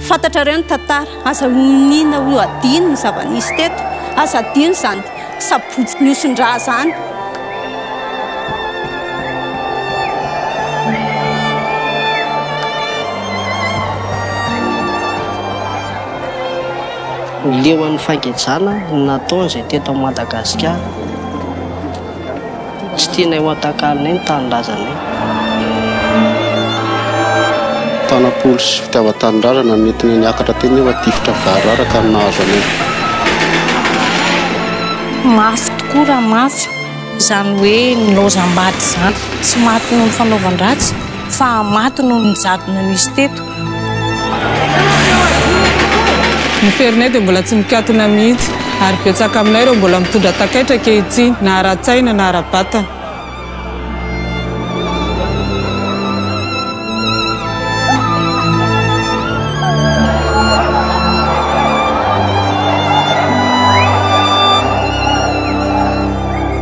Fantatrareo ny tantara, aza iniana ho adino ny zava-nisy teto, aza adino izany sabotsy nihoson-drà izany. Leo an'ny fangejana ny nataony izay teto Madagasikara. Tsy tianay ho atakalonay ny tanindrazanay. Tanam-polo sy fitiavan-tanindrazana no nentinay niakatra teny nefa tifitra variraraka no nahazo anay. Mafy tokoa raha mafy izany hoe nilaozam-bady izany. Tsy maty noho ny fanaovan-dratsy fa maty noho ny jadona nisy teto. Ny ferinay dia mbola tsy mikatona mihitsy ary betsaka aminay ireo mbola mitondra takaitra ankehitriny na ara-tsaina na ara-batana.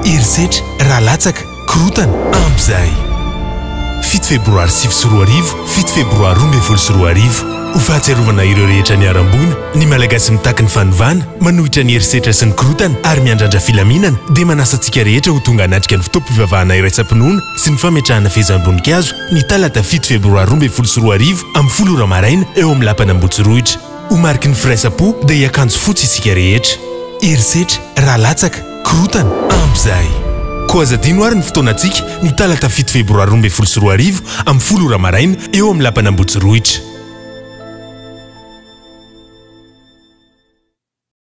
Herisetra, rà latsaka, Korontana, ampy izay! Fito febroary 2009, fito febroary 2012. Ho fahatsiarovana ireo rehetra niharam-boina, ny Malagasy mitaky ny fanovana, manohitra ny herisetra sy ny korontana ary miandrandra filaminana dia manasa antsika rehetra ho tonga hanatrika ny fotoam-pivavahana iraisam-pinoana sy ny fametrahana fehezam-boninkazo ny talata fito febroary 2012 amin'ny folo ora maraina eo amin'ny lapan'Ambohitsirohitra. Ho mariky ny firaisam-po dia hiakanjo fotsy isika rehetra. Herisetra, rà latsaka. Korontana, ampy izay! Koa aza adino ary ny fotoanantsika, ny talata fito febroary 2012 amin'ny folo ora maraina eo amin'ny lapan'Ambohitsirohitra.